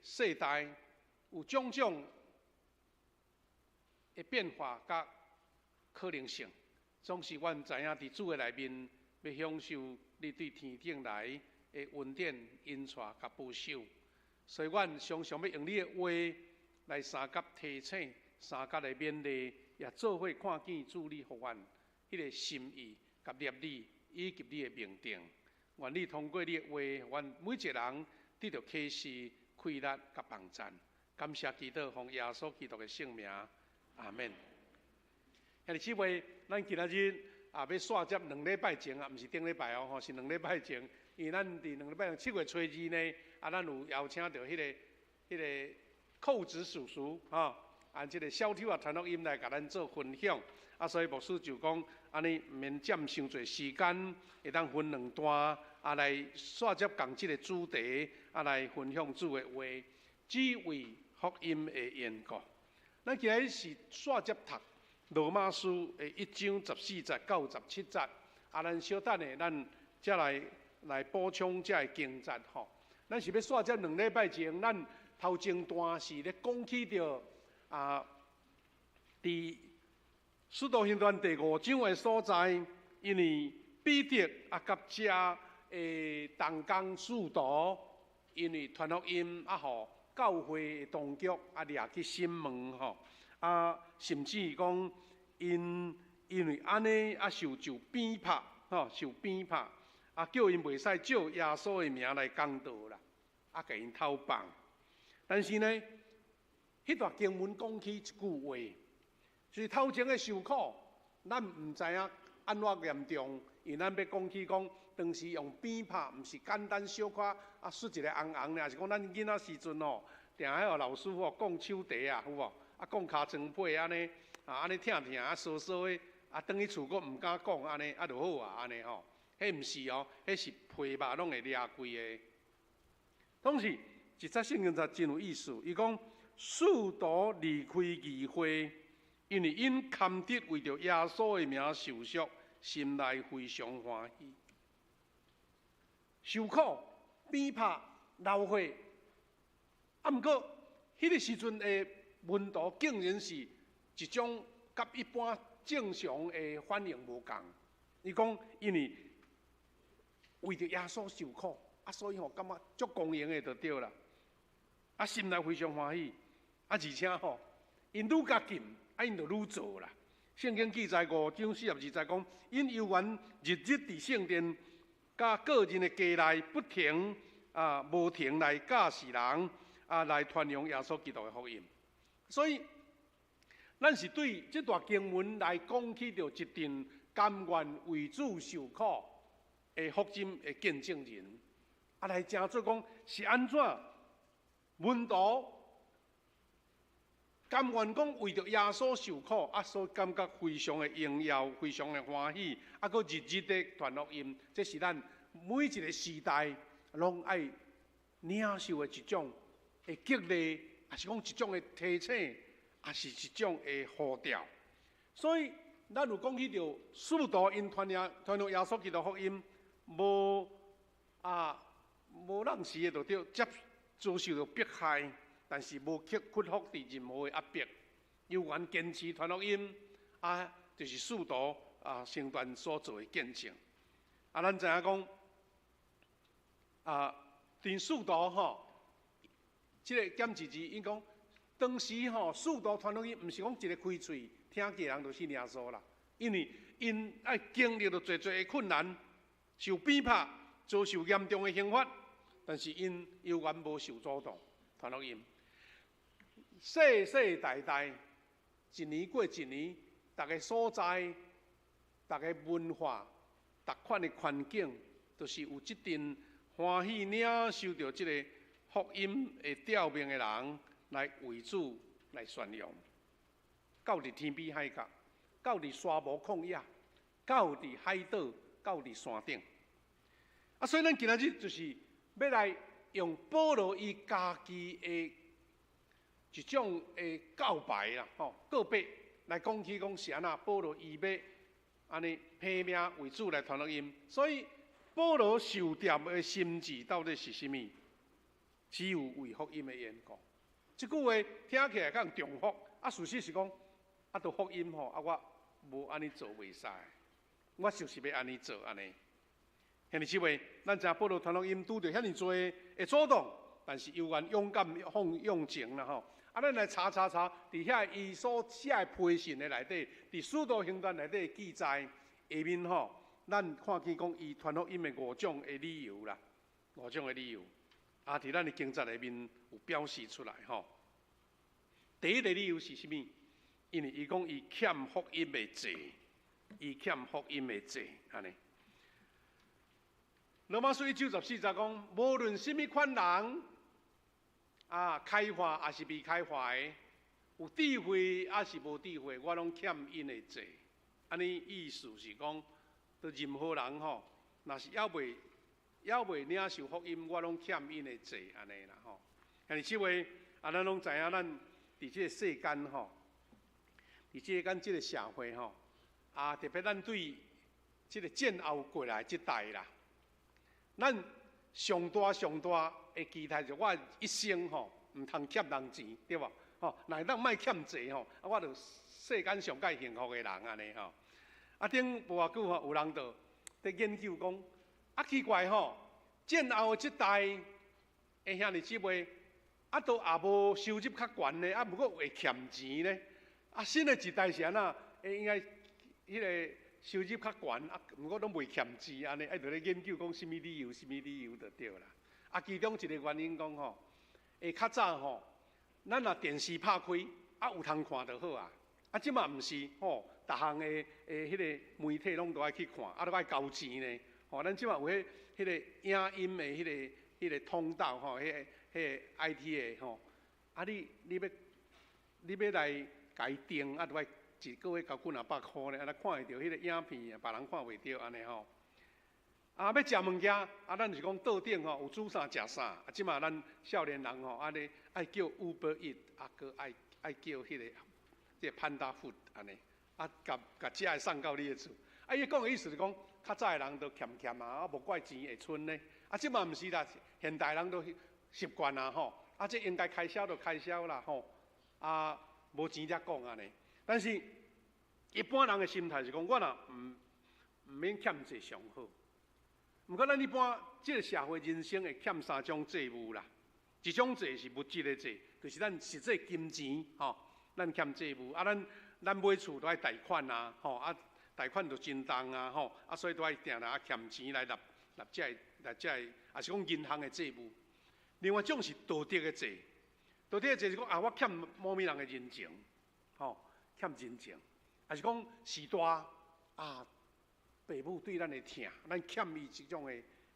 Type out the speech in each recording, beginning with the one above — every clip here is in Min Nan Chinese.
世代有種種的變化佮可能性，總是阮知影佇主的內面，欲享受你對天頂來的恩典、引帶佮保守。所以，阮常常欲用你的話來相佮提醒、相佮來勉勵，也做伙看見主你予阮彼个心意佮立意以及你的命定。願你通過你的話，阮每一个人得著啟示、氣力佮幫贊。感謝基督，奉耶穌基督的聖名，阿門。兄弟姊妹，咱今仔日啊，欲紲接兩禮拜前啊，毋是頂禮拜哦，吼，是兩禮拜前。因為咱佇兩禮拜前7月初2呢，啊，咱有邀請著彼个寇子叔叔，吼，按這个小丑啊傳福音來共咱做分享。啊，所以牧師就講，按呢毋免佔傷濟時間，會當分兩段，啊，來紲接仝這个主題，啊，來分享主的話，只為福音的緣故。咱今日是紲接讀羅馬書的一章14節到17節，啊，咱小等下，咱才來補充這个經節吼。咱是欲紲接兩禮拜前，咱頭前段是咧講起著啊，佇使徒行傳第五章的所在，因為彼得啊佮遮的同工使徒，因為傳福音啊，予教會當局啊掠去審問吼，啊，甚至講𪜶因為按呢啊受鞭拍吼，受鞭拍。啊，叫𪜶袂使借耶穌的名來講道啦，啊，共𪜶偷放。但是呢，彼段經文講起一句話，就是頭前的受苦，咱毋知影按怎嚴重，因為咱欲講起講，當時用鞭拍，毋是簡單小可啊，摔一个紅紅爾，是講咱囡仔時陣吼，定愛予老師傅摃手蹄啊，有無？啊，摃尻川皮按呢，啊，按呢疼疼啊，酥酥的，啊，轉去厝閣毋敢講按呢，啊，就好啊，按呢吼。彼毋是哦，彼是皮肉攏會裂開的。當時一節聖經節真有意思，伊講使徒離開議會，因為𪜶堪得為著耶穌的名受辱，心內非常歡喜。受苦、鞭拍、流血，啊，毋過彼个時陣的門徒竟然是一種佮一般正常的反應無仝。伊講，因為為著耶穌受苦，啊，所以吼感覺足光榮的就對啦。啊，心內非常歡喜，啊，而且吼，𪜶愈較禁，啊，𪜶就愈做啦。聖經記載五章42節講，𪜶猶原日日佇聖殿，佮各人的家內不停啊，無停來教示人，啊，來傳揚耶穌基督的福音。所以，咱是對這段經文來講起著一陣甘願為主受苦的福音的見證人，啊，來成做講是按怎門徒甘願講為著耶穌受苦，啊，所以感覺非常的榮耀，非常的歡喜，啊，閣日日的傳福音，這是咱每一个時代攏愛領受的一種的激勵，抑是講一種的提醒，抑是一種的呼召。所以，咱有講起著使徒𪜶傳揚耶穌基督福音，無啊無人時的就著接遭受著迫害，但是無屈服佇任何的壓迫，猶原堅持傳福音，啊，就是使徒啊成傳所做的見證。啊，咱知影講啊，佇使徒吼，這个減一字，𪜶講當時吼使徒傳福音，毋是講一个開喙聽見人就信耶穌啦，因為𪜶愛經歷著濟濟的困難，受鞭拍，遭受嚴重的刑罰，但是𪜶猶原無受阻擋傳福音。世世代代，一年過一年，逐个所在、逐个文化、逐款的環境，都是有這陣歡喜領受著這个福音的召命的人來為主來宣揚。到佇天邊海角，到佇沙漠曠野，到佇海島，到佇山頂。啊，所以咱今仔日就是欲來用保羅伊家己的一種的告白啦，吼，告白來講起講是按怎保羅伊欲按呢拼命為主來傳福音，所以保羅受點的心志到底是啥物？只有為福音的緣故。這句話聽起來較重複，啊，事實是講，啊，都福音吼，啊，我無按呢做袂使，我就是欲按呢做按呢。兄弟姊妹，咱知影保羅傳福音拄著遐爾濟的阻擋，但是猶原勇敢放向前啦吼。啊，咱來查查查，佇遐伊所寫的批信的內底，佇使徒行傳內底記載下面吼，咱看見講伊傳福音的五種的理由啦，五種的理由，啊，佇咱的經節內面有表示出來吼。第一个理由是啥物？因為伊講伊欠福音的債，伊欠福音的債，按呢。羅馬書1章14節講，無論啥物款人，啊，開化抑是未開化的，有智慧抑是無智慧，我攏欠𪜶的債。按呢意思是講，對任何人吼，若是猶未領受福音，我攏欠𪜶的債，按呢啦吼。兄弟姊妹，啊，咱攏知影，咱佇這個世間吼，佇這個咱這個社會吼，啊，特別咱對這個戰後過來這代啦，咱上大上大的期待就我一生吼，毋通欠人錢，對無？吼，若會當莫欠債吼，啊，我就世間上蓋幸福的人按呢吼。啊，頂無偌久吼，有人就佇研究講，啊，奇怪吼，戰後的這代的兄弟姊妹，啊，都也無收入較懸呢，啊，毋過會欠錢呢。啊，新的一代是按怎？應該彼个收入較懸，啊，毋過攏袂欠錢按呢，啊，就咧研究講啥物理由，啥物理由就對啦。啊，其中一個原因講吼，會較早吼，咱若電視拍開，啊有通看就好啊。啊，這馬毋是吼，逐項的彼个媒體攏都愛去看，啊，都愛交錢呢。吼，咱這馬有彼个影音的彼个通道吼，彼个 IT 的吼，啊你欲來共伊訂，啊，都愛一個月交幾若百箍呢，按呢看會著彼个影片，別人看袂著按呢吼。啊，欲食物件，啊，咱是講桌頂吼有煮啥食啥。啊，這馬咱少年人吼，按呢愛叫 Uber Eats，啊，閣愛叫彼个 Panda Food 按呢，啊，共食的送到你的厝。啊，伊講的意思是講，較早的人都儉儉啊，啊，無怪錢會賰呢。啊，這馬毋是啦，現代人都習慣啊吼。啊，這應該開銷就開銷啦吼。啊，無錢才講按呢。但是，一般人的心態是講，我若毋免欠債上好。毋過，咱一般這个社會人生會欠三種債務啦。一種債是物質的債，就是咱實際金錢吼，咱欠債務。啊，咱買厝都愛貸款啊，吼啊，貸款就真重啊，吼啊，所以都愛定定啊欠錢來納納這个納這個，抑是講銀行的債務。另外一種是道德的債，道德的債是講啊，我欠某物人的人情，吼，欠人情，抑是講序大啊，爸母對咱的疼，咱欠伊這種的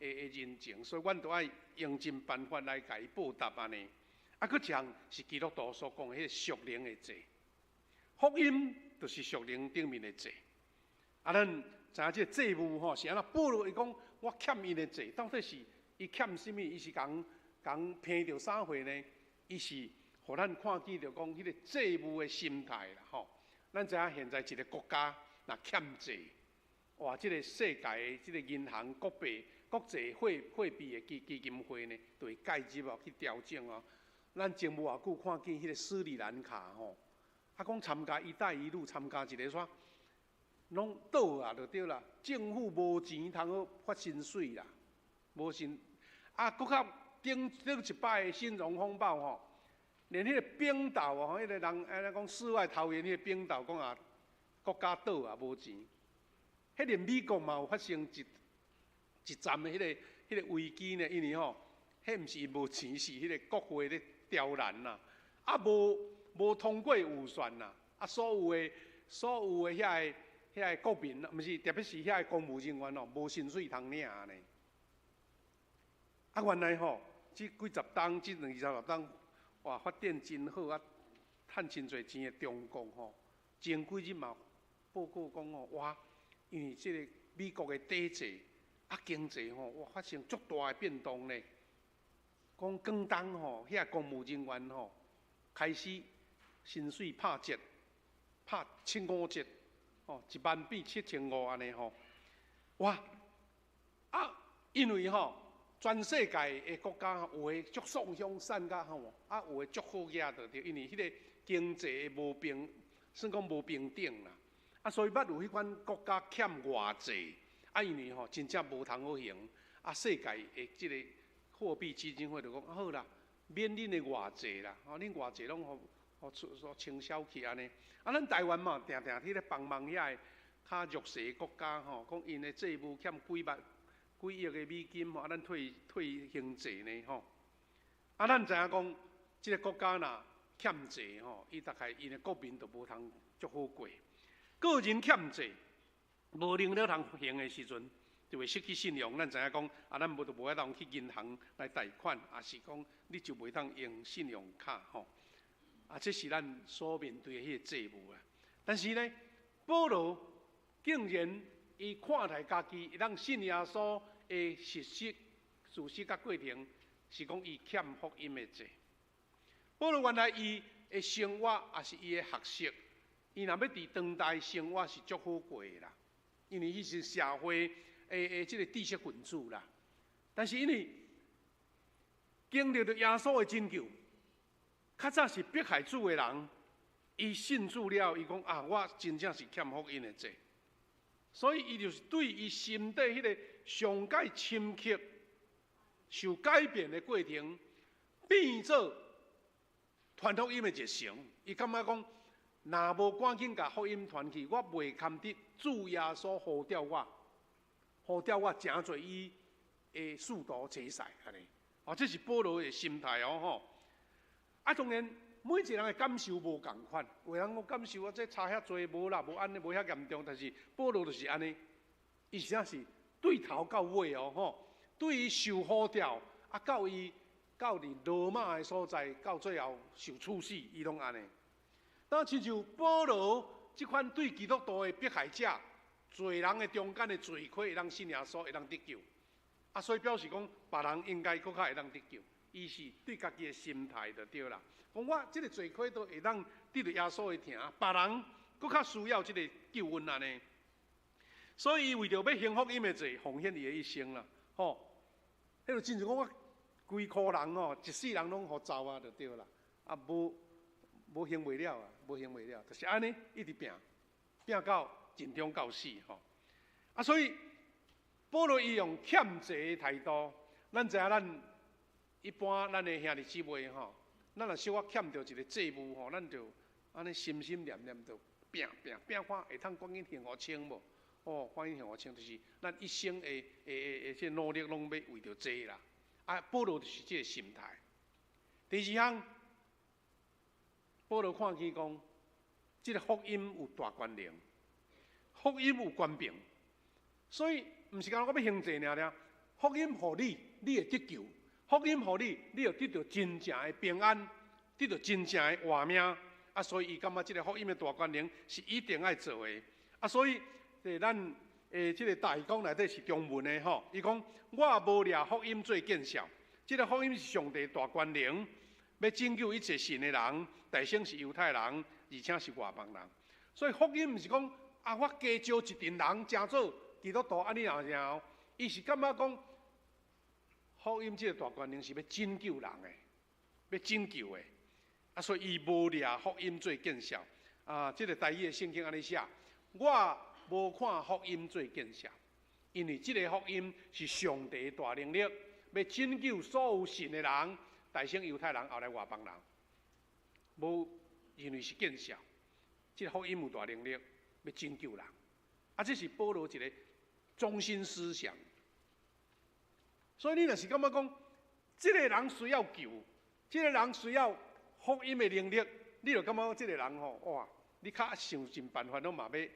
人情，所以阮都愛用盡辦法來共伊報答按呢。啊，閣一項是基督徒所講的彼个屬靈的債，福音就是屬靈頂面的債。啊，咱知影這個債務吼是按怎？保羅伊講我欠𪜶的債，到底是伊欠啥物？伊是共共騙著啥貨呢？伊是予咱看見著講彼个債務的心態啦吼。咱知影現在一个國家若欠債，哇！這个世界的這个銀行、國際貨幣的基金會呢，就會介入哦，去調整哦。咱前無偌久看見彼个斯里蘭卡吼，啊講參加“一帶一路”，參加一个煞，攏倒啊，就對啦。政府無錢通好發薪水啦，無薪。啊，閣較頂頂一擺的金融風暴吼，連彼个冰島哦，彼个人按呢講世外桃源，彼个冰島講啊，國家倒啊，無錢。彼連美國嘛有發生一陣的彼个危機呢，因為吼，彼毋是伊無錢，是彼个國會咧刁難啦，啊無通過預算啦，啊所有的遐個國民，毋是特別是遐个公務人員哦，無薪水通領呢。啊原來吼，這幾十冬，這兩二三十冬，哇發展真好啊，趁真濟錢的中國吼，前幾日嘛報告講吼，哇！因為這个美國的體制啊，經濟吼，哇發生足大的變動呢。講廣東吼，遐公務人員吼，開始薪水拍折，拍七五折，吼，1萬變7500按呢吼。哇！啊，因為吼，全世界的國家有的足喪鄉散甲吼，啊有的足好額著對，因為彼个經濟無平，算講無平等啦。啊，所以捌有彼款國家欠外債，啊，因為吼真正無通好還，啊，世界的這个貨幣基金會就講，啊好啦，免恁的外債啦，吼，恁外債攏予予出所清銷去按呢。啊，咱台灣嘛，定定去咧幫忙遐个較弱勢的國家吼，講𪜶的債務欠幾萬幾億个美金吼，啊，咱退退還債呢吼。啊，咱知影講，這个國家若欠債吼，伊大概𪜶的國民就無通足好過。個人欠債，無能力通還的時陣，就會失去信用。咱知影講，啊，咱無就無法當去銀行來貸款，抑是講你就袂當用信用卡吼。啊，這是咱所面對的彼個債務啊。但是呢，保羅竟然伊看待家己，會當信耶穌的事實、事實佮過程，是講伊欠福音的債。保羅原來伊的生活，抑是伊的學識，伊若欲佇當代生活是足好過的啦，因為伊是社會的的這个知識分子啦。但是因為經歷著耶穌的拯救，較早是迫害主的人，伊信主了，伊講啊，我真正是欠福音的債，所以伊就是對伊心底彼个上蓋深刻受改變的過程，變做傳福音的熱誠。伊感覺講，若無趕緊共福音傳去，我袂堪得主耶穌呼召我，呼召我成做伊的使徒差使按呢。哦，這是保羅的心態哦吼。啊，當然每一個人的感受無仝款，有的人講感受啊，這差遐濟無啦，無按呢，無遐嚴重。但是保羅就是按呢，伊實在是對頭到尾哦吼，對伊受呼召啊，到伊到佇羅馬的所在，到最後受處死，伊攏按呢。當親像保羅這款對基督徒的迫害者，罪人的中間的罪魁，會當信耶穌，會當得救。啊，所以表示講，別人應該閣較會當得救。伊是對家己的心態就對啦。講我這个罪魁都會當得著耶穌的疼，別人閣較需要這个救恩按呢。所以伊為著欲行福音的罪，奉獻伊的一生啦。吼，彼个親像講我規箍人吼，一世人攏予走啊，就對啦。啊，無無還袂了啊，無還袂了，就是按呢，一直拚，拚到盡終到死吼。啊，所以保羅伊用欠債的態度，咱知影咱一般咱的兄弟姊妹吼，咱若小可欠著一个債務吼，咱就按呢心心念念就拚拚拚看會通趕緊還予清無？哦，趕緊還予清，就是咱一生的的的這努力攏欲為著這啦。啊，保羅就是這个心態。第二項，保羅看見講，這个福音有大權能，福音有權柄，所以毋是講我欲還債爾爾，福音予你，你會得救；福音予你，你會得著真正的平安，得著真正的活命。啊，所以伊感覺這个福音的大權能是一定愛做的。啊，所以咱這个大綱內底是中文的吼，伊講我無掠福音做見笑，這个福音是上帝大權能，欲拯救一切信的人，大先是猶太人，而且是外邦人。所以福音毋是講啊，我加招一陣人成做基督徒按呢爾爾，伊是感覺講福音這个大權能是欲拯救人的，欲拯救的。啊，所以伊無掠福音做見笑。啊，這个台語的聖經按呢寫，我無看福音做見笑，因為這个福音是上帝大能力，欲拯救所有信的人，大先猶太人，後來外邦人，無認為是見笑。這个福音有大能力，欲拯救人。啊，這是保羅一个中心思想。所以你若是感覺講，這个人需要救，這个人需要福音的能力，你就感覺這个人吼，哇，你較想盡辦法攏嘛欲，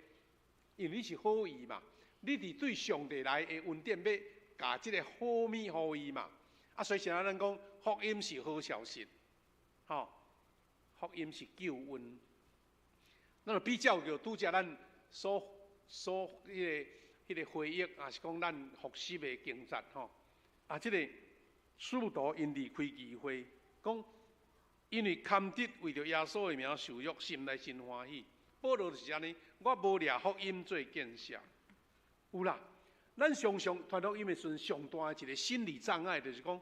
因為你是好意嘛，你佇對上帝來的恩典欲共這个好物予伊嘛。啊，所以現在咱講福音是好消息，吼，福音是救恩。咱就比較著拄才咱所所彼个彼个回憶，抑是講咱復習的經節吼。啊，這个使徒𪜶離開議會，講因為堪得為著耶穌的名受辱，心內真歡喜。保羅就是按呢，我無掠福音做見笑。有啦，咱常常傳福音的時陣，上大的一個心理障礙就是講，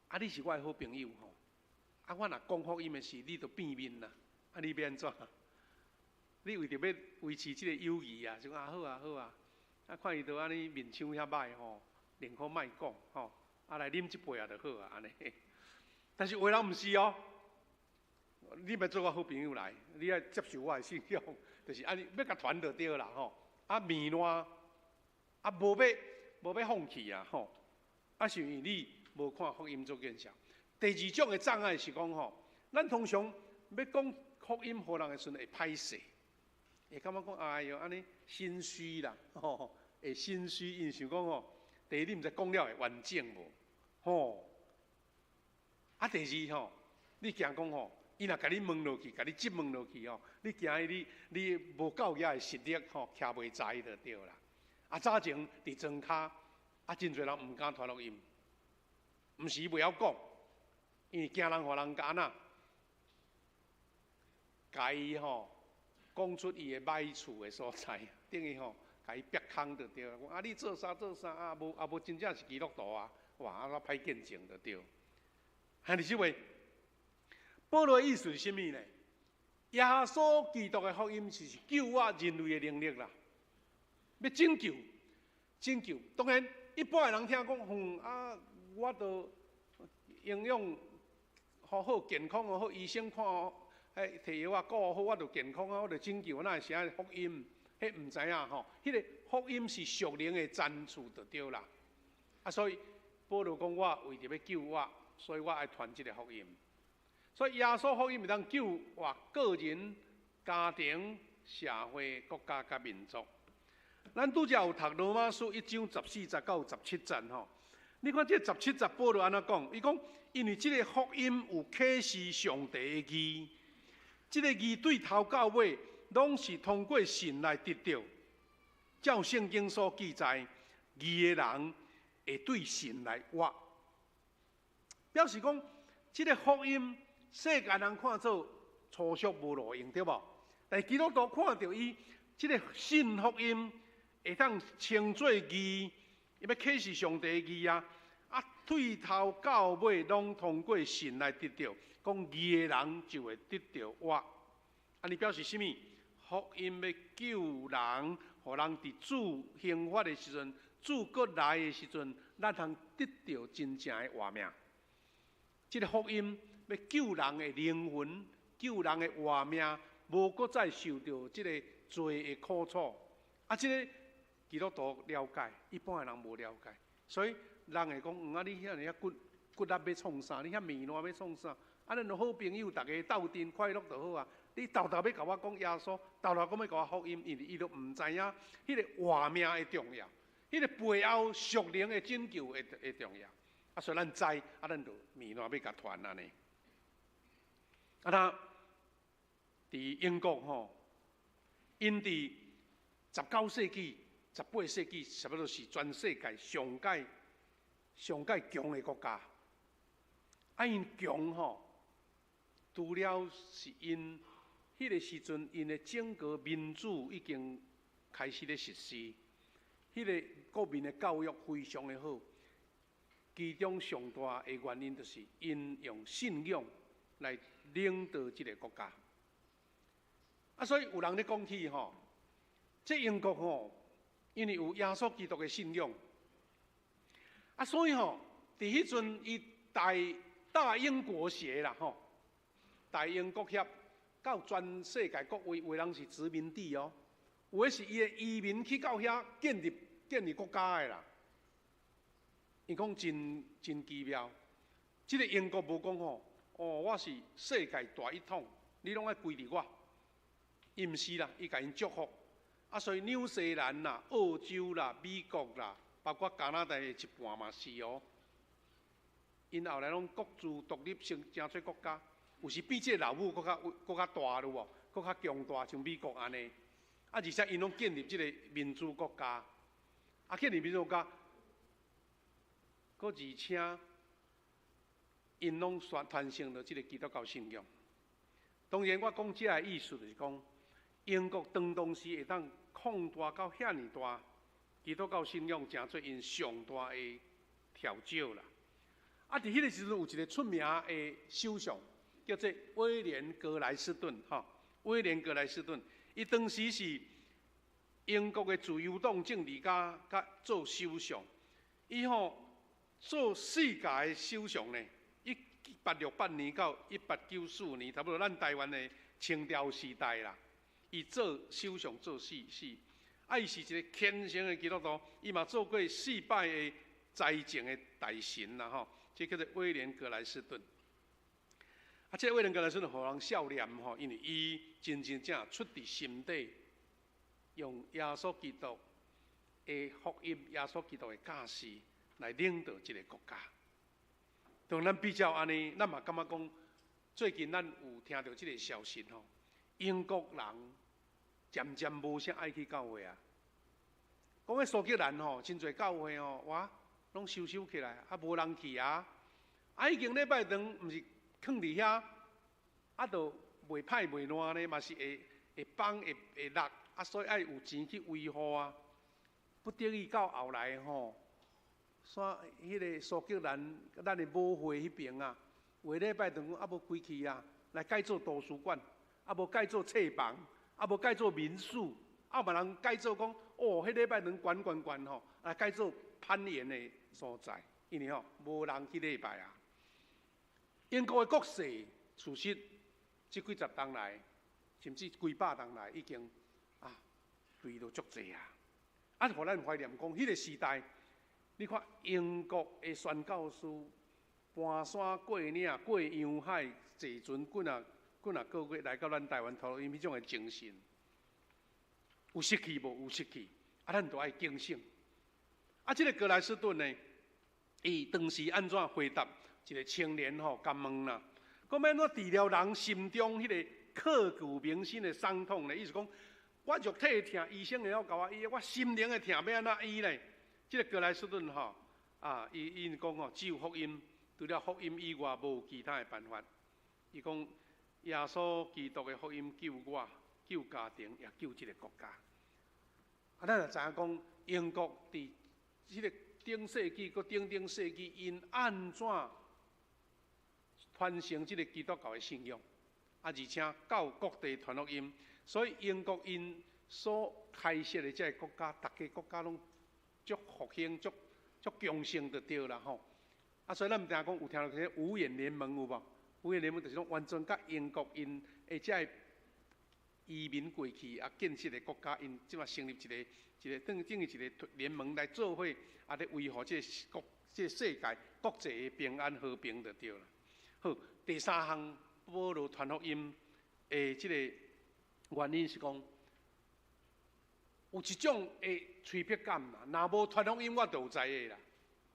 啊，你是我的好朋友吼，啊，我若講福音的時，你就變面啦，啊，你欲按怎？你為著欲維持這個友誼啊，就講啊好啊好啊，啊看伊都按呢面相遐歹吼，寧可莫講吼，啊來啉一杯啊就好啊按呢。但是有的人毋是哦，你欲做我好朋友來，你愛接受我的信仰，就是按呢欲共傳就對啦吼。啊面爛，啊無欲放棄啊吼，啊是因為你無看福音做見證。第二種的障礙是講吼，咱通常欲講福音予人的時陣會歹勢，會感覺講哎喲按呢心虛啦，吼，會心虛，𪜶想講吼，第一你毋知講了會完整無，吼。啊，第二吼，你驚講吼，伊若共你問落去，共你質問落去吼，你驚伊你無夠遐的實力吼，徛袂在就對啦。啊，早前佇莊跤，啊，真濟人毋敢傳福音，毋是伊袂曉講，因為驚人予人共按怎，共伊吼講出伊的歹處的所在，等於吼共伊逼空就對啦。講啊，你做啥做啥啊？無啊無真正是基督徒啊！哇，啊，歹見證就對。兄弟姊妹，保羅的意思是啥物呢？耶穌基督的福音是救活人類的能力啦，欲拯救，拯救。當然，一般的人聽講，哼啊，我都營養好好健康好，醫生看彼提藥啊，顧好，我就健康啊，我就拯救，哪會啥福音？彼毋知影吼，彼個福音是屬靈的層次就對啦。啊，所以保羅講，我為著欲救活，所以我愛傳這個福音。所以耶穌福音會當救活個人、家庭、社會、國家佮民族。咱拄才有讀羅馬書一章十四節到十七節吼，你看這十七節保羅按怎講？伊講，因為這個福音有啟示上帝的義，這個義對頭到尾攏是通過信來得著。照聖經所記載，義的人會對信來活。表示講，這個福音世界人看做粗俗無路用，對無？但基督徒看著伊這個信福音會當稱做義，伊欲啟示上帝的義啊！啊，對頭到尾攏通過信來得著，講義的人就會得著活。按呢表示啥物？福音欲救人，予人佇主興發的時陣，主閣來的時陣，咱通得著真正的活命。這個福音欲救人的靈魂，救人的活命，無閣再受著這個罪的苦楚。啊，這個基督徒了解，一般的人無了解。所以人會講，啊，你遐爾仔骨骨力欲創啥？你遐面爛欲創啥？啊，咱好朋友，逐家鬥陣快樂就好啊。你沓沓欲共我講耶穌，沓沓閣欲共我福音，因為伊都毋知影彼個活命的重要，彼個背後屬靈的拯救的重要。啊，所以咱知，啊，咱就面爛欲共傳按呢。啊，那佇英國吼，𪜶佇19世紀、18世紀，差不多是全世界上蓋上蓋強的國家。啊，𪜶強吼，除了是𪜶彼個時陣，𪜶的整個民主已經開始咧實施，彼個國民的教育非常的好。其中上大的原因就是𪜶用信仰來領導這個國家。啊，所以有人咧講起吼，這英國吼，因為有耶穌基督的信仰，啊，所以吼，佇彼陣伊大大英國協啦吼，大英國協到全世界各位，有的人是殖民地哦，有的是伊的移民去到遐建立國家的啦。伊講真真奇妙，這個英國無講吼，哦，我是世界大一統，你攏愛歸佇我。伊毋是啦，伊共𪜶祝福。啊，所以紐西蘭啦、澳洲啦、美國啦，包括加拿大的一半嘛是哦。𪜶後來攏各自獨立成成做國家，有時比這個老母閣較閣較大了無，閣較強大，像美國按呢。啊，而且𪜶攏建立這個民主國家，啊，建立民主國家，閣而且𪜶攏宣傳承著這個基督教信仰。當然，我講這个意思就是講，英國當當時會當擴大到遐爾大，基督教信仰成做𪜶上大的挑戰啦。啊，佇彼个時陣有一个出名的首相，叫做威廉格萊斯頓，吼，威廉格萊斯頓，伊當時是英國的自由黨政治家，佮做首相，伊吼做四屆的首相呢，1868年到1894年，差不多咱台灣的清朝時代啦。伊做首相做四四，啊，伊是一个虔誠的基督徒，伊嘛做過四擺的財政的大臣啦，吼，這叫做威廉格萊斯頓。啊，這個威廉格萊斯頓予人笑念吼，因為伊真真正出佇心底，用耶穌基督的福音、耶穌基督的教示來領導這個國家。當咱比較按呢，咱嘛感覺講，最近咱有聽著這個消息吼，英國人漸漸無啥愛去教會啊。講起蘇格蘭吼，真濟教會吼，哇，攏收收起來，啊，無人去啊。啊，已經禮拜堂毋是囥佇遐，啊，都袂歹袂爛呢，嘛是會會崩會會落，啊，所以愛有錢去維護啊。不得已到後來吼，煞彼个蘇格蘭咱的母會彼爿啊，有的禮拜堂猶無關去啊，來改做圖書館，啊無改做冊房，啊無改做民宿，啊嘛人改做講，哦，彼禮拜堂懸懸懸吼，來改做攀岩的所在，因為吼無人去禮拜啊。英國的國勢事實，這幾十冬來，甚至幾百冬來，已經啊墜落足濟啊。啊，予咱懷念講，彼个時代，你看英國的宣教師搬山過嶺過洋海，坐船幾若幾若個月來到咱台灣，投入𪜶彼種的精神，有失去無？有失去，啊，咱都愛警醒。啊，這个格萊斯頓呢，伊當時按怎回答一個青年吼，共問啦，講欲按怎治療人心中彼个刻骨銘心的傷痛呢？意思講，我肉體的疼，醫生會曉共我醫，我心靈的疼欲按怎醫呢？這个格萊斯頓吼，啊，伊𪜶講吼，只有福音，除了福音以外，無其他的辦法。伊講耶穌基督的福音救我，救家庭，也救這个國家。啊，咱就知影講，英國佇這个頂世紀、閣頂頂世紀，𪜶按怎傳承這个基督教的信仰，啊，而且到各地傳福音，所以英國𪜶所開設的這个國家，逐个國家攏足復興、足足強盛就對啦吼。啊，所以咱毋定講有聽著這個五眼聯盟有無？五眼聯盟就是講完全佮英國𪜶的這个移民過去啊，建設的國家，𪜶這馬成立一個一個等等於一個聯盟來做伙，啊，咧維護這个國這个世界國際的平安和平就對啦。好，第三項保羅傳福音的這個原因是講，有一種的催迫感啦。若無傳福音，我就有知的啦。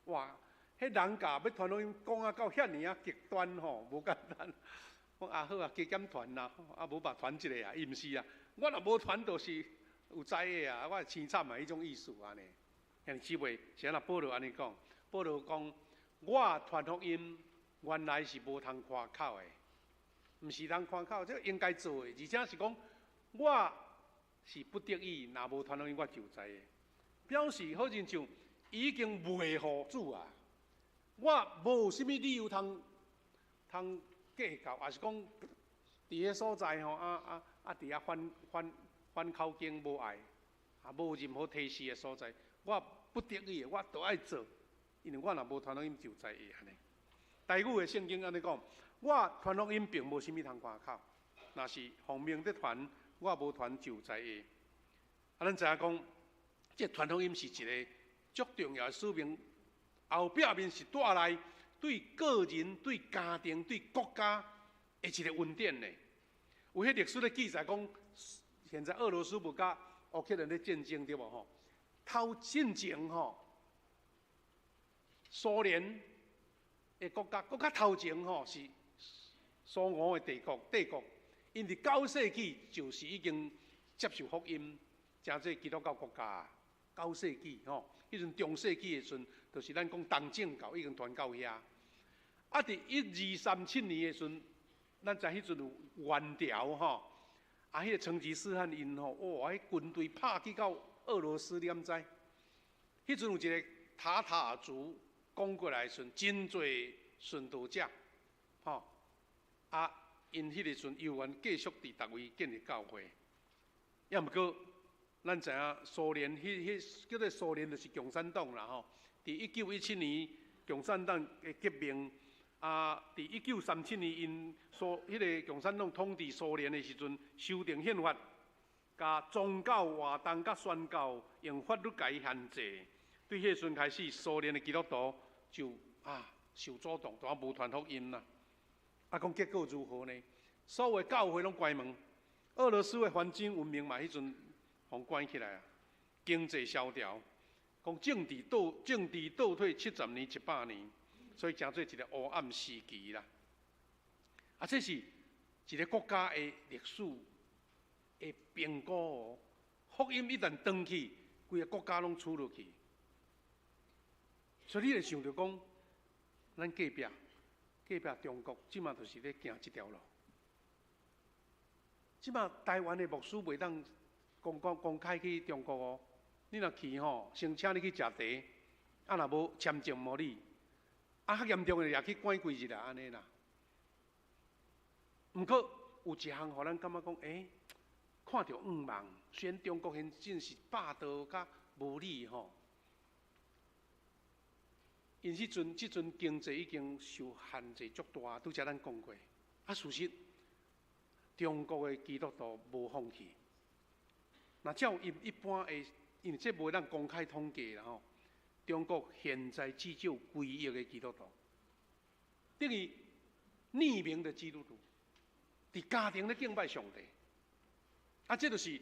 哇，彼人共欲傳福音講啊到遐爾仔極端吼，無簡單。講啊好啊，加減傳啦，啊無吧傳一个啊，伊毋是啊。我若無傳，就是有知的啊，我會凄慘啊，彼種意思按呢。兄弟姊妹，是按怎保羅按呢講？保羅講，我傳福音原來是無通誇口的，毋是通誇口，這應該做的，而且是講我是不得已，若無傳福音，我就知的。表示好親像已經賣予主啊，我無啥物理由通通計較，抑是講佇彼所在吼，啊啊啊，佇遐反反反口經無愛，啊無任何提示的所在，我不得已，我都愛做，因為我若無傳福音就知會按呢。台語的聖經按呢講，我傳福音並無啥物通誇口，若是奉命得傳，我無傳就知會。啊，咱知影講，這傳福音是一個足重要的使命，後壁面是帶來對個人、對家庭、對國家的一個恩典呢。有彼歷史咧記載講，現在俄羅斯無佮烏克蘭咧戰爭對無吼？頭進前吼，蘇聯的國家，閣較頭前吼是蘇俄的帝國，帝國，𪜶佇九世紀就是已經接受福音，成做基督教國家。九世紀吼，彼陣中世紀的時陣，就是咱講東正教已經傳到遐。啊，佇1237年的時陣，咱知彼陣有元朝吼，啊，彼個成吉思汗𪜶吼，哇，彼軍隊拍去到俄羅斯，你敢知？彼陣有一個塔塔爾族攻過來的時陣，真濟殉道者，吼啊，𪜶彼個時陣猶原繼續佇逐位建立教會。抑毋過，咱知影蘇聯彼彼叫做蘇聯，就是共產黨啦吼。佇1917年共產黨的革命，啊，佇1937年𪜶蘇彼個共產黨統治蘇聯的時陣，修訂憲法，共宗教活動佮宣教用法律共伊限制。對彼個時陣開始，蘇聯的基督徒就啊受阻擋，就無傳福音啦。啊，講結果如何呢？所有教會攏關門，俄羅斯的環境文明嘛，彼陣予關起來啊，經濟蕭條，講政治倒退70年、100年，所以成做一個黑暗時期啦。啊，這是一個國家的歷史的評估哦。福音一旦斷去，規个國家攏輸落去。所以你會想著講，咱隔壁隔壁中國這馬就是咧行這條路。這馬台灣的牧師袂當公公公開去中國哦。你若去吼，先請你去食茶，啊若無簽證無你，啊較嚴重的也去關幾日啊，按呢啦。毋過有一項予咱感覺講，欸，看著向望，雖然中國現真是霸道佮無理吼。𪜶彼陣這陣經濟已經受限制足大，拄才咱講過。啊，事實中國的基督徒無放棄。若照一一般的，因為這袂當公開統計啦吼。中國現在至少幾億个基督徒，等於匿名的基督徒，佇家庭咧敬拜上帝。啊，這就是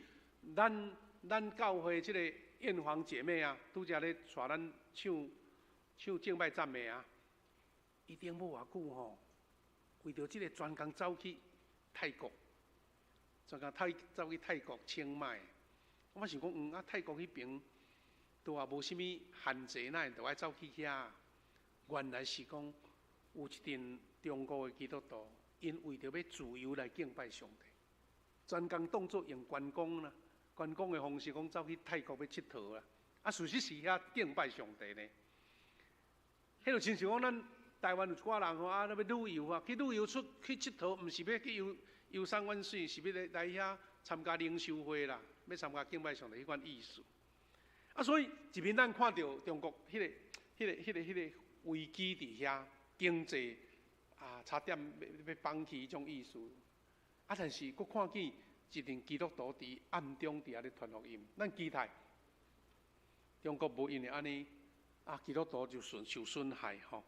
咱教會這個艷芳姐妹啊，拄才咧帶咱唱唱敬拜讚美啊，伊頂無偌久吼，為著這個專工走去泰國，專工泰走去泰國清邁。我想講，啊，泰國彼爿都也無啥物限制，哪會著愛走去遐？原來是講有一陣中國的基督徒，𪜶為著欲自由來敬拜上帝，專工當作用觀光啦，觀光的方式講走去泰國欲𨑨迌啦。啊，事實是遐敬拜上帝呢。彼就親像講咱台灣有一寡人吼，啊，欲旅遊啊，去旅遊出去𨑨迌，毋是欲去遊遊山玩水，是欲來來遐參加靈修會啦，欲參加敬拜上帝彼款意思。啊，所以一面咱看著中國彼个、彼个、彼个、彼个危機佇遐，經濟啊差點欲欲崩去彼種意思。啊，但是閣看見一陣基督徒佇暗中佇遐咧傳福音，咱期待中國無因為按呢。啊，基督徒就損受損害吼。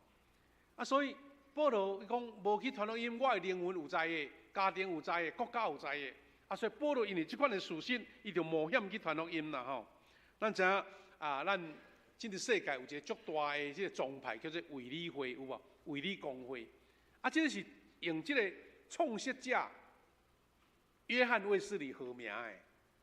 啊，所以保羅伊講無去傳福音，我的靈魂有災的，家庭有災的，國家有災的。啊，所以保羅因為這款的事實，伊就冒險去傳福音啦吼。咱知影啊，咱這個世界有一個足大的這個宗派叫做衛理會，有無？衛理公會。啊，這個是用這個創設者約翰衛斯理號名的。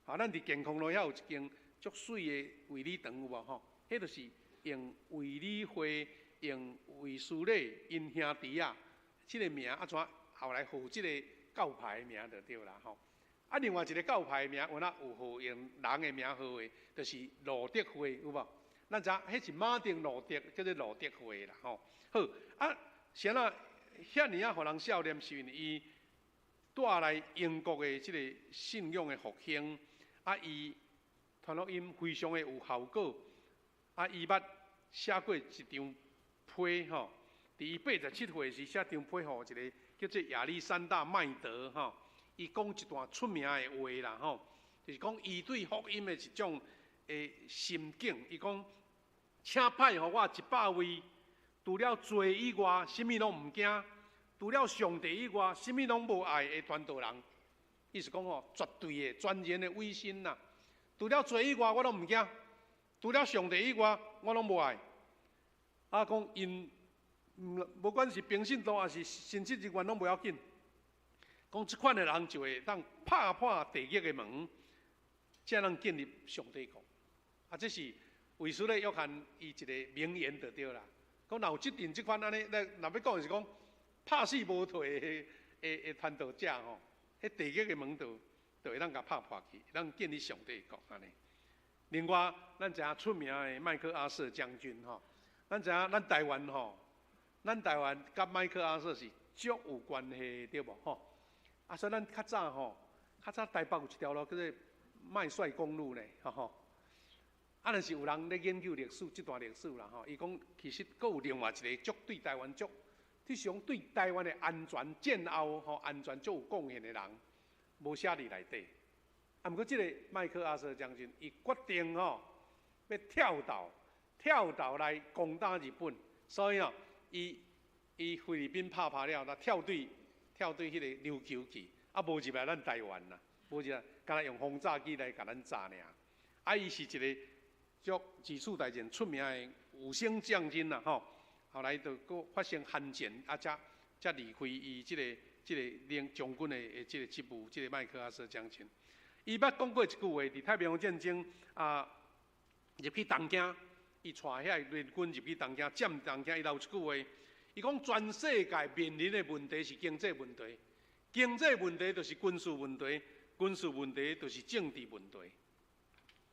好，咱佇健康路遐有一間足媠的衛理堂，有無吼？彼就是用衛理會用衛斯理𪜶兄弟仔，這個名啊怎後來號這個教派的名就對啦吼。啊，另外一個教派的名，有哪有號用人的名號的，就是路德會，有無？咱知影，彼是馬丁路德，叫做路德會啦吼。好，啊，啥若遐爾仔予人少年，是因為伊帶來英國的這個信仰的復興，啊，伊傳福音非常的有效果，啊，伊捌寫過一張批吼，佇伊87歲時寫張批予一個叫做亞歷山大麥德吼，伊講一段出名的話啦吼，就是講伊對福音的一種的心境。伊講，請派予我100位，除了罪以外，啥物攏毋驚；除了上帝以外，啥物攏無愛的傳道人。意思講吼，絕對的、全然的委身啦。除了罪以外，我攏毋驚；除了上帝以外，我攏無愛。啊，講𪜶，無管是平信徒抑是神職人員，攏無要緊。講這款的人就會當拍破地獄的門，才能進入上帝國。啊，這是衛斯理約翰伊一個名言就對啦。講若有這陣這款按呢，咱若欲講是講拍死無退的的的傳道者吼，彼地獄的門就會當共拍破去，當進入上帝國按呢。另外，咱知影出名的麥克阿瑟將軍吼，咱知影咱台灣吼，咱台灣佮麥克阿瑟是足有關係，對無吼？啊，所以咱較早吼，較早台北有一條路叫做麥帥公路呢，吼吼。啊，若是有人咧研究歷史，這段歷史啦吼，伊講其實閣有另外一個足對台灣足，就是講對台灣的安全戰後吼安全足有貢獻的人，無寫佇內底。啊，毋過這個麥克阿瑟將軍，伊決定吼欲跳島，跳島來攻打日本，所以吼，伊伊菲律賓拍敗了，跳對彼個琉球去，啊，無入來咱台灣啦，無入來，干焦用轟炸機來共咱炸爾。啊，伊是一個足二次大戰出名的五星將軍啦，吼。後來就閣發生韓戰，啊，才離開伊這個領將軍的這個職務，這個麥克阿瑟將軍。伊捌講過一句話，佇太平洋戰爭啊，入去東京，伊帶遐個聯軍入去東京，佔東京，伊留一句話，伊講全世界面臨的問題是經濟問題，經濟問題就是軍事問題，軍事問題就是政治問題。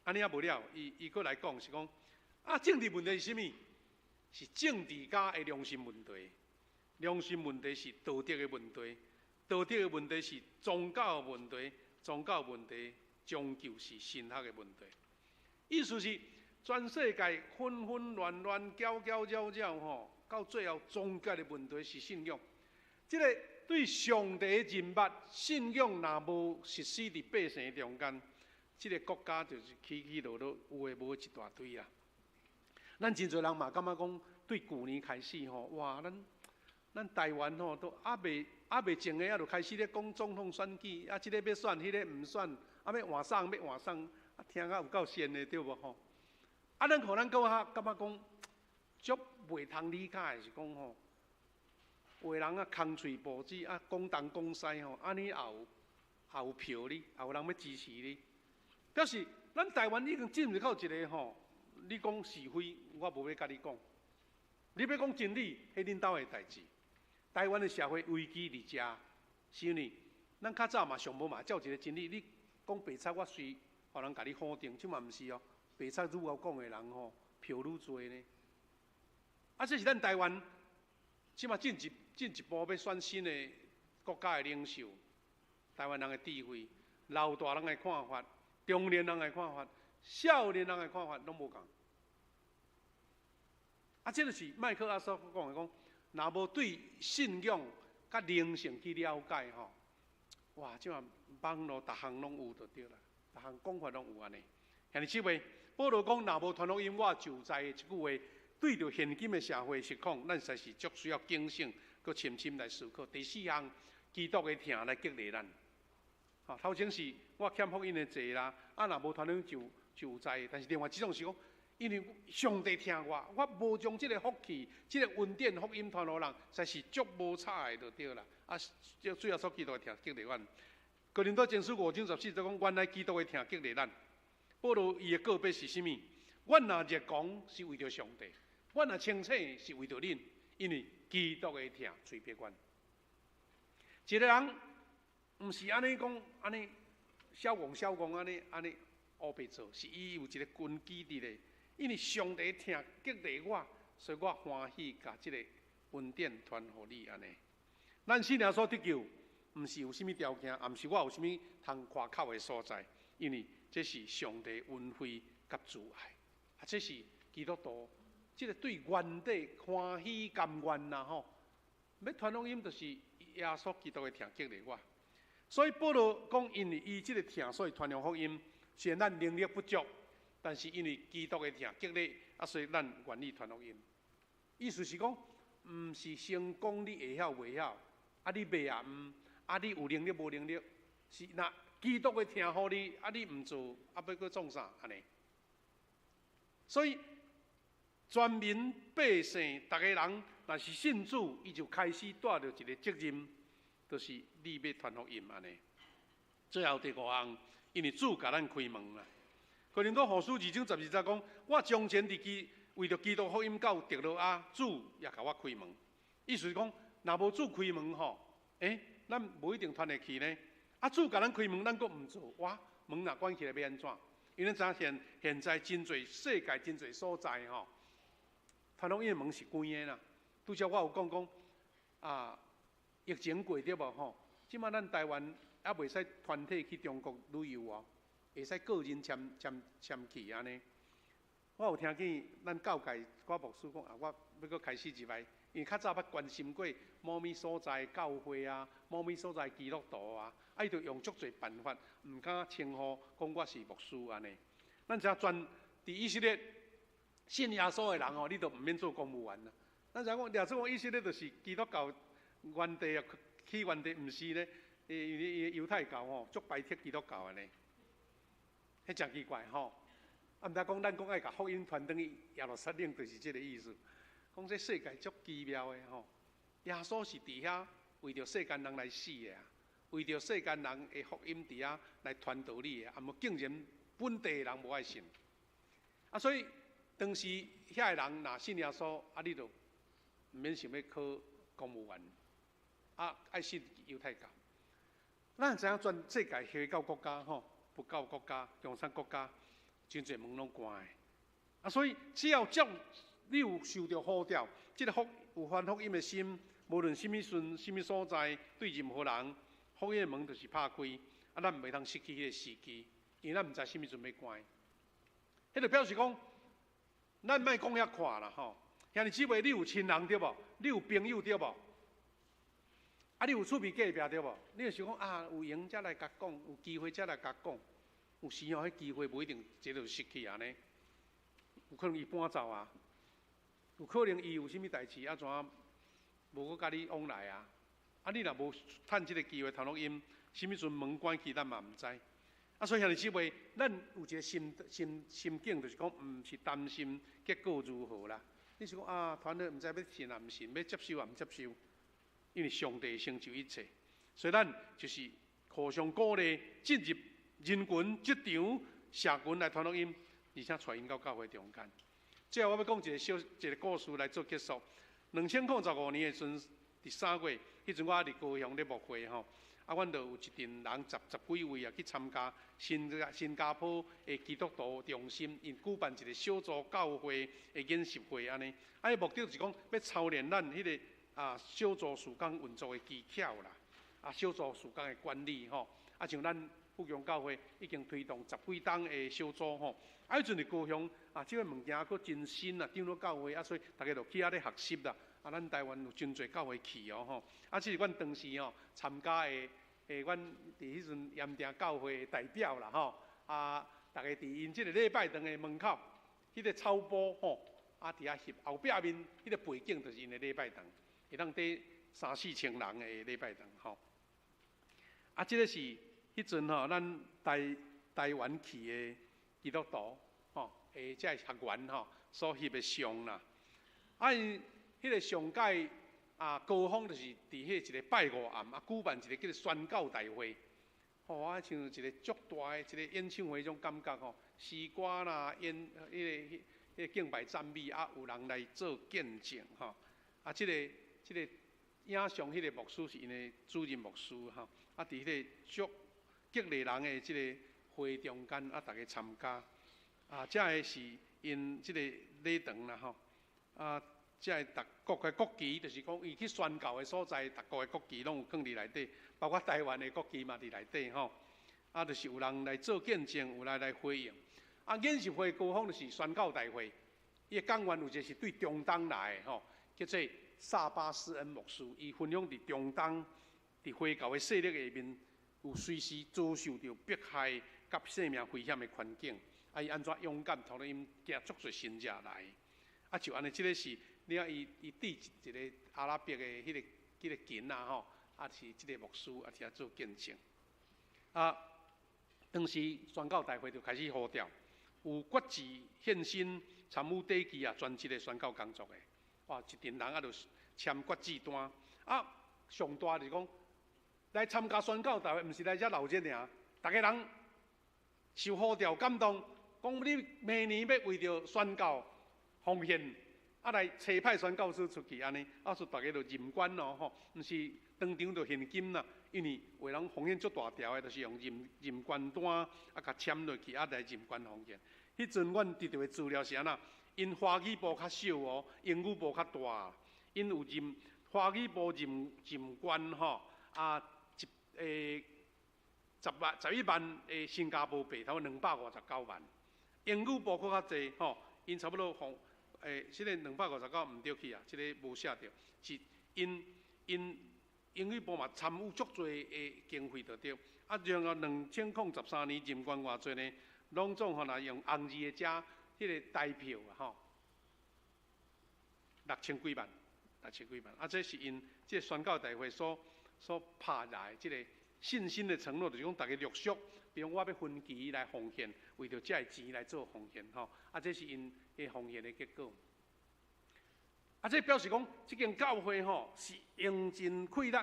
按呢也無了，伊伊閣來講是講，啊，政治問題是啥物？是政治家的良心問題，良心問題是道德的問題，道德的問題是宗教的問題，宗教問題終究是神學的問題。意思是全世界紛紛亂亂、攪攪擾擾吼，到最後終結的問題是信仰。這個對上帝的認捌，信仰若無實施佇百姓中間，這個國家就是起起落落，有的無的一大堆啊。咱真濟人嘛感覺講，對舊年開始吼，哇，咱台灣吼都猶未靜的，啊，就開始咧講總統選舉，啊，這个欲選，彼个毋選，啊，欲換送欲換送，啊，聽甲有夠仙的對無吼？啊，咱可能閣較感覺講，足袂通理解的是講吼，有的人啊空喙報紙啊講東講西吼，按呢也有票哩，也有人欲支持你，表示咱台灣已經進入到一個吼，你講是非，我無欲佮你講。你欲講真理，彼恁兜的代誌。台灣的社會危機佇遮，是因為咱較早嘛上無嘛照一個真理。你講白賊，我隨予人共你否定，這馬毋是哦。白賊愈𠢕講的人吼，票愈濟呢。啊，這是咱台灣這馬進一步欲選新的國家的領袖，台灣人的智慧，老大人的看法，中年人的看法，少年人的看法，攏無仝。啊，這就是麥克阿瑟講的講，若無對信仰佮靈性去了解吼，哇，這馬網路逐項攏有就對啦，逐項講法攏有按呢。兄弟姊妹，保羅講，若無傳福音，我就哉的這句話，對著現今的社會實況，咱實在是足需要警醒，閣深深來思考。第四項，基督的疼來激勵咱。吼，頭前是我欠福音的債啦，啊，若無傳福音就有災。但是另外一種是講，因為上帝疼我，我無將這個福氣、這個恩典福音傳予人，實在是足無彩的就對啦。啊，主耶穌基督的疼激勵阮。哥林多前書5章14節講，原來基督的疼激勵咱。保羅伊的告白是啥物？阮若熱狂是為著上帝，阮若清醒是為著恁，因為基督的疼催逼阮。一個人毋是按呢講，按呢痟戇痟戇按呢按呢烏白做，是伊有一個根基佇咧。因為上帝疼激勵我，所以我歡喜共這個恩典傳予你按呢。咱信耶穌得救，毋是有啥物條件，也毋是我有啥物通誇口的所在，因為這是上帝恩惠佮慈愛，啊，這是基督徒這個對原底歡喜甘願啦吼。欲傳福音，就是耶穌基督的疼激勵我。所以保羅講，因為伊這個疼，所以傳揚福音。雖然咱能力不足，但是因為基督的疼激勵，啊，所以咱願意傳福音。意思是講，毋是先講你會曉袂曉，啊，你袂也毋，啊，你有能力無能力，是若基督的疼予你，啊，你毋做，啊，欲閣創啥按呢？所以全民百姓，逐个人若是信主，伊就開始帶著一個責任，就是你欲傳福音按呢。最後第五項，因為主共咱開門啦。哥林多後書2章12節講，我從前佇基為著基督福音到特洛阿，主也共我開門。意思是講，若無主開門吼，欸，咱無一定傳會去呢。啊，主共咱開門，咱閣毋做，哇，門若關起來欲按怎？因為咱知影現在真濟世界真濟所在吼，傳福音的門是關的啦。拄才我有講講啊，疫情過對無吼？這馬咱台灣猶袂使團體去中國旅遊哦，會使個人簽簽簽去按呢。我有聽見咱教界我牧師講啊，我欲閣開始入來，因為較早捌關心過某物所在教會啊，某物所在基督徒啊，啊伊就用足濟辦法，毋敢稱呼講我是牧師按呢。咱知影全佇以色列信耶穌的人吼，你都毋免做公務員啦。咱知影講，掠做講以色列就是基督教源地啊，起源地毋是咧，因為猶太教吼足排斥基督教的呢，彼誠奇怪吼。啊，毋知講咱講愛共福音傳轉去耶路撒冷，就是這个意思。講這世界足奇妙的吼，耶穌是佇遐為著世間人來死的啊，為著世間人的福音佇遐來傳道理的，啊，毋竟然本地的人無愛信。啊，所以當時遐的人若信耶穌，啊，你就毋免想欲考公務員，啊，愛信猶太教。咱知影全世界回教國家吼，佛教國家、共產國家，真濟門攏關的。啊，所以只要照你有受著呼召，這个福有傳福音的心，無論啥物時啥物所在，對任何人，福音的門就是拍開。啊，咱毋袂通失去彼个時機，因為咱毋知啥物陣欲關。彼就表示講，咱莫講遐闊啦吼。兄弟姊妹，你有親人對無？你有朋友對無？啊，你有厝邊隔壁對無？你就想講啊，有閒才來共講，有機會才來共講。有時吼，彼機會無一定這就失去按呢。有可能伊搬走啊，有可能伊有啥物代誌，按怎無閣佮你往來啊？啊，你若無趁這个機會傳福音，啥物陣門關起，咱嘛毋知。啊，所以兄弟姊妹，咱有一个心心心境，就是講，毋是擔心結果如何啦。你是講啊，傳了毋知欲信抑毋信，欲接受抑毋接受，因為上帝成就一切，所以咱就是互相鼓勵，進入人群、職場、社群來傳福音，而且帶𪜶到教會中間。最後我欲講一个小一个故事來做結束。2015年的時陣，佇3月，彼陣我猶佇高雄咧牧會吼，啊，阮就有一陣人十十幾位啊去參加新新加坡的基督徒中心，𪜶舉辦一个小組教會的研習會按呢。啊，伊目的就是講欲操練咱彼个啊小組事工運作的技巧啦，啊小組事工的管理吼，啊像咱富強教會已經推動十幾冬的小組吼，啊彼陣佇高雄啊，這个物件閣真新啊，長老教會啊，所以逐家就去遐咧學習啦。啊，咱台灣有真濟教會去哦吼，啊，這是阮當時吼參加的，的阮佇彼陣鹽埕教會的代表啦吼，啊，逐家佇𪜶這个禮拜堂的門口，彼个草埔吼，啊，佇遐翕後壁面，彼个背景就是𪜶的禮拜堂，會當佇三四千人的禮拜堂吼。啊，這个是彼陣吼，咱台台灣去的基督徒吼，的這个學員吼所翕的相啦，啊𪜶。彼个上屆啊高峰就是佇彼一个拜五暗啊舉辦一个叫做宣教大會，吼啊像一个足大的一个演唱會彼種感覺吼，詩歌啦演彼个彼个敬拜讚美啊，有人來做見證吼，啊這个這个影像彼個牧師是𪜶的主任牧師吼，啊佇彼个足激勵人的這个會中間啊，逐家參加，啊這个是𪜶這个禮堂啦吼，啊。這个逐國的國旗，就是講伊去宣教的所在，逐國的國旗攏有囥佇內底，包括台灣的國旗嘛佇內底吼。啊，就是有人來做見證，有人來回應。啊，研習會高峰就是宣教大會，伊的講員有一個是對中東來的吼，叫做薩巴斯恩牧師，伊分享佇中東佇回教的勢力下面，有隨時遭受著迫害佮生命危險的環境，啊，伊按怎勇敢，傳福音寄足濟信者來。啊，就按呢，這个是。你看伊伊佇一个阿拉伯的彼个琴啊吼，啊是這个牧師啊佇遐做見證。啊，當時宣教大會就開始呼召，有決志獻身參與短期啊專職的宣教工作的，哇，一陣人啊就簽決志單。啊，上大就是講來參加宣教大會，毋是來遮鬧熱爾，逐家人受呼召感動，講你明年欲為著宣教奉獻。啊來差派宣教師出去按呢，啊說逐家就認捐咯吼，毋是當場就現金啦，因為有人奉獻足大條的，就是用認認捐單啊，共簽落去啊來認捐奉獻。彼陣阮得著的資料是按怎？𪜶華語部較少哦，英語部較大。𪜶有認華語部認認捐吼，啊一10萬11萬的新加坡幣，差不多259萬。英語部閣較濟吼，𪜶差不多奉這个259毋對去啊，這个無寫著，是𪜶𪜶英語部嘛參與足濟的經費就對。啊，然後2013年認捐偌濟呢？攏總吼若用紅字的加彼个台票啊吼，六千幾萬，六千幾萬。啊，這是𪜶這個宣教大會所拍來這個信心的承諾，就是講逐家陸續，比如我欲分期來奉獻，為著這个錢來做奉獻吼。啊，這是𪜶的奉獻的結果。啊，這表示講，這間教會吼是用盡氣力，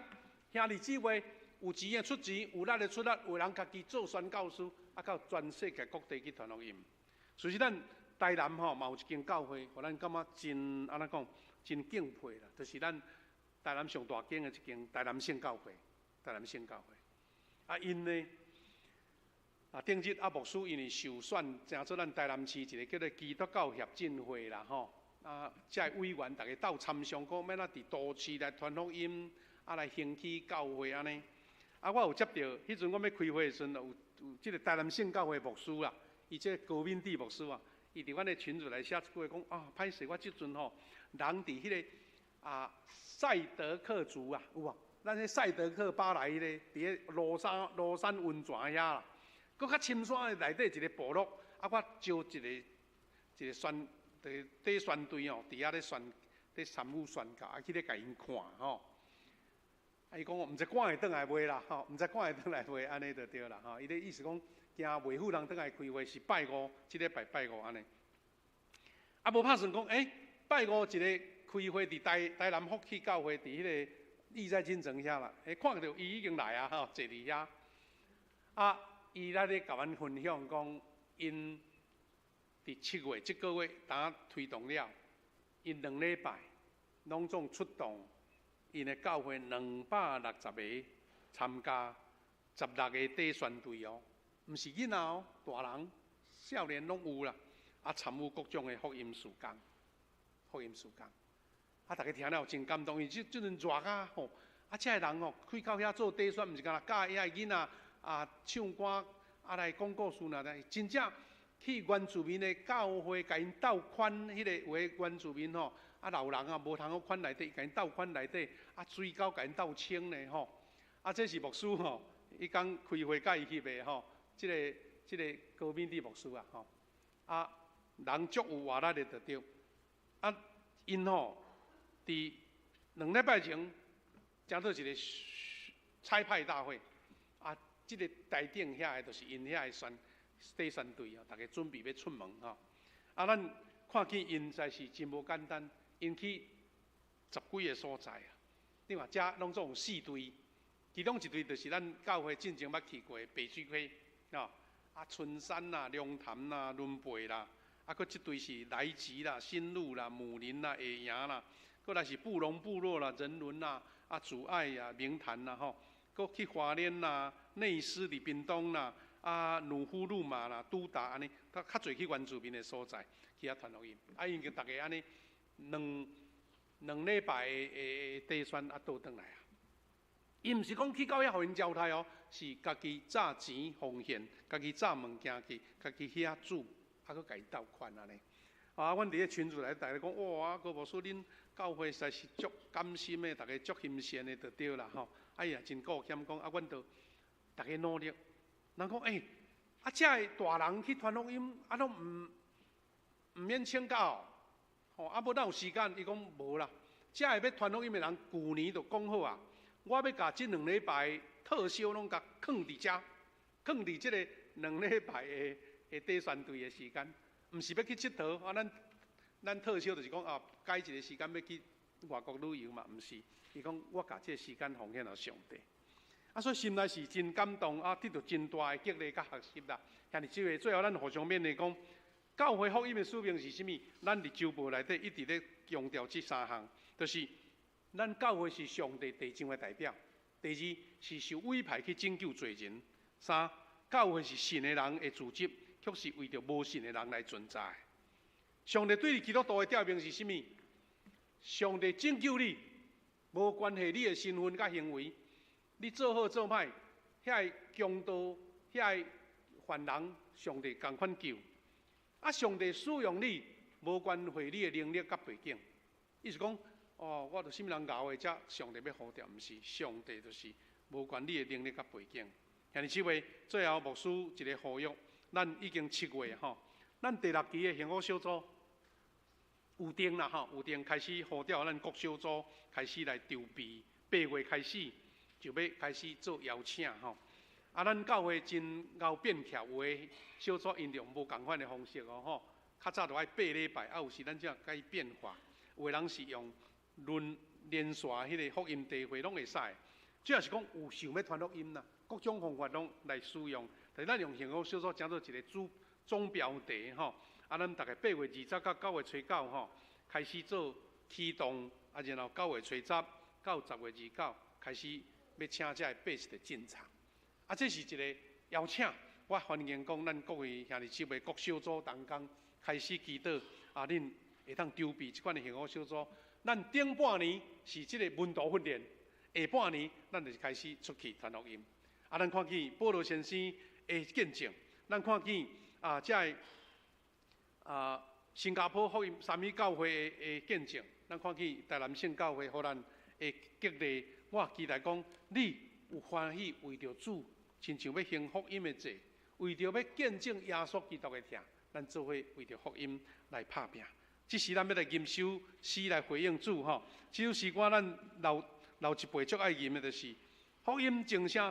兄弟姊妹有錢的出錢，有力的出力，有人家己做宣教師，啊，到全世界各地去傳福音。其實咱台南吼嘛有一間教會，予咱感覺真按怎講，真敬佩啦。就是咱台南上大間的一間台南聖教會，台南聖教會。啊，𪜶呢，啊，頂日啊牧師因為受選，成做咱台南市一個叫做基督教協進會啦，吼。啊，遮个委員逐家鬥參商，講欲按怎佇都市來傳福音，啊來興起教會按呢。啊，我有接著，彼陣我欲開會的時陣，有這个台南聖教會牧師啦，伊這个高敏智牧師啊，伊佇阮的群組來寫一句話講啊，歹勢我這陣吼，人佇彼个啊賽德克族啊，有無？咱彼賽德克巴萊彼个，佇个蘆山溫泉遐啦，閣較深山的內底一个部落，啊，我招一個一個宣，佇短宣隊哦，佇遐咧宣，咧參與宣教，啊去咧共𪜶看吼。啊，伊講毋知趕會轉來袂啦，吼，毋知趕會轉來袂，按呢就對啦，吼。伊的意思講，驚袂赴人轉來開會是拜五，這禮拜拜五按呢。啊，無拍算講，欸，拜五一个開會佇台南福氣教會佇彼个義在金城遐啦，欸，看著伊已經來啊，吼，坐佇遐。啊，伊來咧共阮分享講，𪜶佇7月這個月當推動了，𪜶2禮拜攏總出動。𪜶的教會260個參加16個短宣隊哦，毋是囡仔哦，大人、少年攏有啦。啊，參與各種的福音事工，福音事工。啊，逐家聽了真感動，因為這這陣熱啊吼，啊，遮个人吼去到遐做短宣，毋是干焦教遐个囡仔啊唱歌啊來講故事爾，真正去原住民的教會，共𪜶鬥款彼个有的原住民吼。啊，老人啊，無通好款內底，共𪜶鬥款內底，啊，水溝共𪜶鬥清呢吼。啊，這是牧師吼，彼工開會共伊翕的吼，這个高敏智牧師啊吼。啊，人足有活力的就對。啊，𪜶吼，佇2禮拜前，成做一個差派大會。啊，這个台頂遐的，就是𪜶遐的宣短宣隊哦，逐家準備欲出門吼。啊，咱看見𪜶實在是真無簡單。𪜶去十幾个所在啊，你看遮攏總有四隊，其中一隊就是咱教會進前捌去過的白水溪，吼，啊春山啦、龍潭啦、崙背啦，啊，閣這隊是來吉啦、新路啦、武陵啦、下營啦，閣來是布隆部落啦、人倫啦、啊祖愛啊、明潭啦，吼，閣去花蓮啦、內獅佇屏東啦、啊努夫路馬啦、都達按呢，較較濟去原住民的所在去遐傳福音，啊𪜶就逐家按呢。兩兩禮拜的短宣啊，倒轉來啊！伊毋是講去到遐予𪜶招待哦，是家己紮錢奉獻，家己紮物件去，家己去遐煮，啊，閣共𪜶鬥款按呢。啊，阮佇咧群組內底逐家講，哇！高牧師恁教會實在是足甘心的，逐家足欣羨的，就對啦吼。啊，伊也真顧謙講，啊，阮都逐家努力。人講，欸，啊，遮个大人去傳福音，啊，攏毋免請假哦。吼，啊，無哪有時間？伊講無啦。遮个欲傳福音的人，舊年就講好啊，我欲共這兩禮拜特休攏共囥佇遮，囥佇這个兩禮拜的短宣隊的時間，毋是欲去𨑨迌啊！咱特休就是講啊，改一個時間欲去外國旅遊嘛，毋是。伊講我共這個時間奉獻予上帝。啊，所以心內是真感動啊，得著真大的激勵佮學習啦。兄弟姊妹，最後咱互相勉勵講，教會福音的使命是啥物？咱佇週報內底一直咧強調這三項，就是咱教會是上帝地上的代表；第二是受委派去拯救罪人；三，教會是信的人的組織，卻是為著無信的人來存在。上帝對你基督徒的召命是啥物？上帝拯救你，無關係你的身份佮行為，你做好做歹，遐个強盜、遐個犯人，上帝仝款救。啊，上帝使用你，無關係你的能力佮背景。意思講，哦，我著啥物人𠢕的，才上帝欲呼召，毋是，上帝就是無關你的能力佮背景。兄弟姊妹，最後牧師一个呼籲，咱已經7月吼，咱第六期的幸福小組有定啦吼，有定開始呼召咱各小組開始來籌備，8月開始就欲開始做邀請吼。啊，咱教會真𠢕變巧，有的小組𪜶用無仝款的方式哦吼。較早著愛8禮拜，啊有時咱才共伊變化。有的人是用輪連線彼个福音茶會攏會使，主要是講有想欲傳福音啦，各種方法攏來使用。但是咱用幸福小組成做一个主總標題吼。啊，咱逐家8月20到9月初9吼，開始做啟動，啊，然後9月初十到10月29開始欲請這个百姓進場。啊，這是一个邀請，我歡迎講咱各位兄弟姊妹各小組同工開始祈禱，啊，恁會當籌備這款的幸福小組。咱頂半年是這个門徒訓練，下半年咱就是開始出去傳福音。啊，咱看見保羅先生的見證，咱看見啊，這个啊新加坡福音三一教會的見證，咱看見台南聖教會予咱的激勵。我期待講，你有歡喜為著主，親像欲行福音的志，為著欲見證耶穌基督的疼，咱做伙為著福音來拍拚。這時咱欲來吟首詩來回應主吼。這首詩歌咱老老一輩足愛吟的，就是福音鐘聲。